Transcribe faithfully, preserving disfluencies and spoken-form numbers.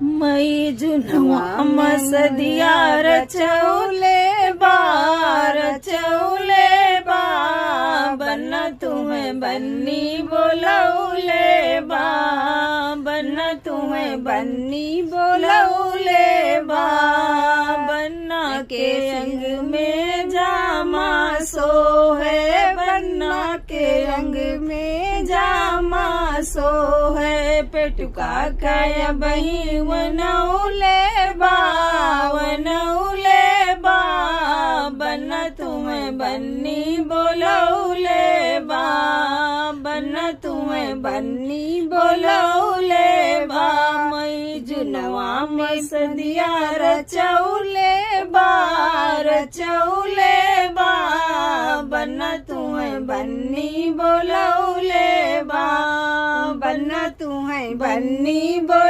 मई जुनवा मसदिया रचौले बा, रचौले बा, बन्ना तुम्हें बन्नी बोलौले बा, बन्ना तुम्हें बन्नी बोलौले बा। बन्ना के अंग में जामा सोहे, बन्ना के अंग में जामा सोहे। पेटुका का अबहीं वनौले बा, वनौले बा, बन्ना तुम्हें बन्नी बोलौले बा, बन्ना तुम्हें बन्नी बोलौले बा। मई जुनवा मसदिया रचौले बा, रचौले बा, बन्ना तुम्हें बन्नी बोलौले बा, बन्ना तुम्हें बन्नी बोल